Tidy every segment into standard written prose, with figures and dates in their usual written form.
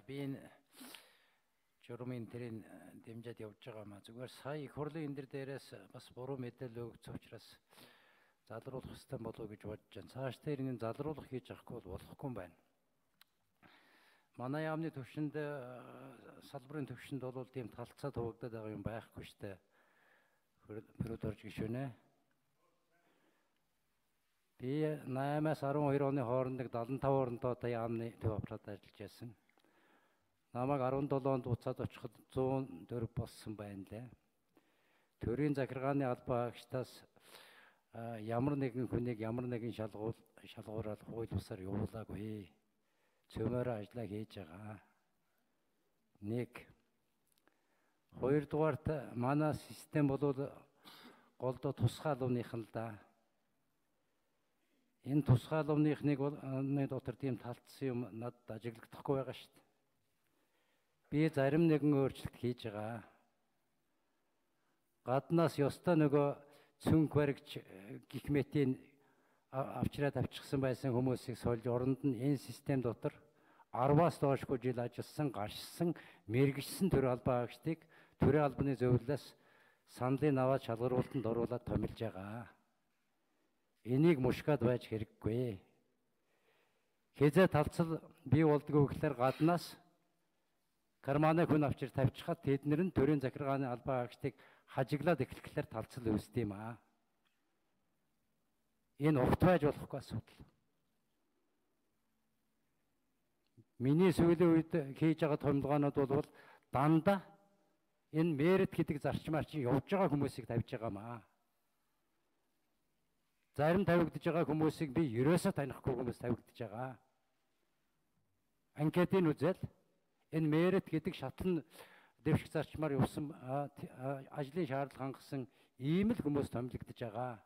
За би энэ журмын тэрийг дэмжиж явж байгаа маа. Зүгээр сая их хурлын энэ дээрээс бас буруу мэдээлэл өгсөн учраас залруулах хэрэгтэй болов уу гэж бодож байна. Цааш дээр энэ залруулах хийж авахгүй бол болохгүй юм байна. Манай яамны төвшөнд салбарын төвшөнд бол тийм талцаа туугдаад байгаа юм байхгүй штэ. Хөрөд орж гишүүнэ. Би 8-аас 12 оны хооронд 75 орондоо одоо яамны төв аппарат ажиллаж байсан. Намайг 17 онд буцаад очиход 104 болсон байна лээ. Төрийн захиргааны албан хаагчдаас ямар нэгэн хүнийг ямар нэгэн шалгуураар хууль бусаар явуулаагүй. Цөмөөрөө ажлаа хийж байгаа. Нэг. Хоёрдугаарт манай систем бол голдоо тусгай албаныхан л да. Энэ тусгай албаныхныг бол дотор тийм талтсан юм надад ажиглагдахгүй байгаа шүү дээ. Би зарим нэгэн өөрчлөлт хийж байгаа. Гаднаас ёстой нөгөө цүнх баригч гих мэтийн авчираад авчихсан байсан хүмүүсийг сольж оронд нь энэ систем дотор 10-аас доошгүй жил ажилласан, гаршсан, мэрэгжсэн төр албан хаагчдыг төрийн албаны зөвлөлөөс саналын аваад шалгаруултанд оруулаад томилж байгаа. Энийг мушгаад байж хэрэггүй. Хэзээ талцал бий болдгоо гэхлээр гаднаас карманы хүн авчир тавьчихад тэднэр нь төрийн захиргааны албан хаагчдыг хажиглаад эхлэхлээр талцал үүсдэг юм аа. Энэ урт байж болохгүй асуудал. Миний сүүлийн үед хийж байгаа томилгоонууд бол дандаа энэ мерит гэдэг зарчмаар чинь явж байгаа хүмүүсийг тавьж байгаа маа. Зарим тавигдж байгаа хүмүүсийг би ерөөсөө танихгүй хүмүүс тавигдж байгаа. Анкетын үзэл энэ мерит гэдэг шатн дэвших зарчмаар явсан ажлын шаардлага хангасан ийм л хүмүүс томилогдож байгаа.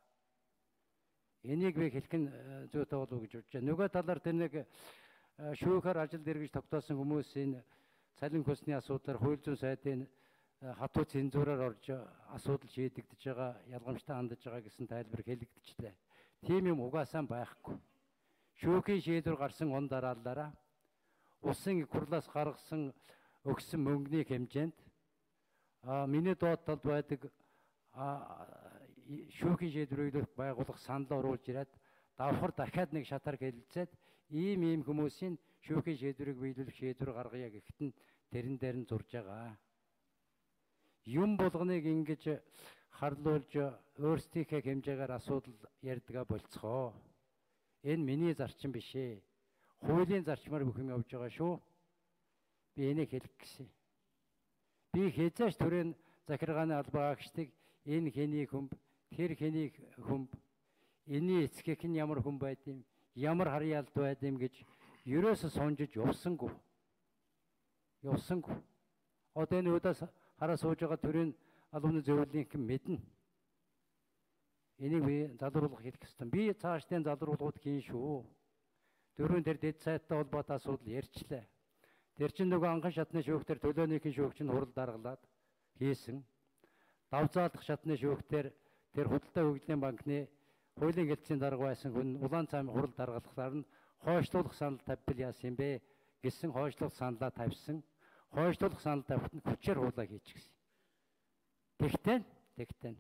Энийг би хэлэх нь зүйтэй болов уу гэж бодож байна. Нөгөө талаар тэр нэг шүүхээр ажилд эргэж тогтоосон хүмүүсийн цалин хөлсний асуудлаар хууль зүйн сайдын хатуу цензураар орж асуудал шийдэгдэж байгаа, ялгамжтай хандаж байгаа гэсэн тайлбар хэлэгдчихлээ. Тийм юм угаасаа байхгүй. Шүүхийн шийдвэр гарсан он дараалалаараа улсын их хурлаас гаргасан өгсөн мөнгөний хэмжээнд миний доод талд байдаг шүүхийн шийдвэрлэх байгууллага санал оруулж ирээд давхар дахиад нэг шатар хэлэлцээд ийм хүмүүсийн шүүхийн шийдвэрийг биелүүлэх шийдвэр гаргая гэхэд нь тэрэн дээр нь зурж байгаа. Юм болгоныг ингэж харлуулж өөрсдийнхээ хэмжээгээр асуудал ярьдгаа болцгоо. Энэ миний зарчим биш ээ. Хуулийн зарчмаар бүх юм явж байгаа шүү. Би энийг хэлэх гэсэн. Би хэзээ ч төрийн захиргааны албан хаагчдыг энэ хэний хүмб, тэр хэний хүмб, энэний эцгийнх нь ямар хүн байд юм, ямар харьяалд байд юм гэж ерөөсө сонжиж явсангүй. Явсангүй. Одоо энэ удаас хараа сууж байгаа төрийн албаны зөвлөлийнхэн мэднэ. Энийг би залруулах хэлэх ёстой. Би цаашдын залруулгууд хийн шүү. Дөрвөн тэр дэд сайдтай холбоотой асуудал ярьчлаа. Тэр чинь нөгөө анхан шатны шүүхтэр төлөөнийхөн шүүгч нь хурал даргалаад хийсэн. Давзаалдах шатны шүүхтэр тэр худалдаа хөгжлийн банкны хуулийн гэлтсийн дарга байсан хүн улаан цаам хурал даргалахлаар нь хойшлуулах санал тавьбал яасан юм бэ гэсэн хойшлуулах саналаа тавьсан. Хойшлуулах санал тавихад нь хүчээр хуулаа хийчихсэн. Тэгтэн.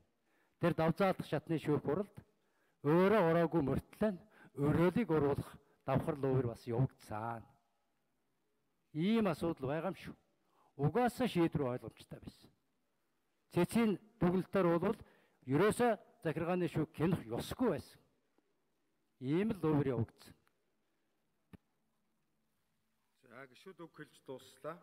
Тэр давзаалдах шатны шүүх хуралд өөрөө ороогүй мөртлөө өрөөлийг оруулах давхар лувэр бас явагдсан. Ийм асуудал байгаа юм шүү. Угаасаа шийдвэр ойлгомжтой байсан. Цэцгийн дүгнэлтээр бол ерөөсөө захиргааны шүүх гэнэх ёсгүй байсан. Ийм л лувэр явагдсан. За гишүүд үг хэлж дууслаа.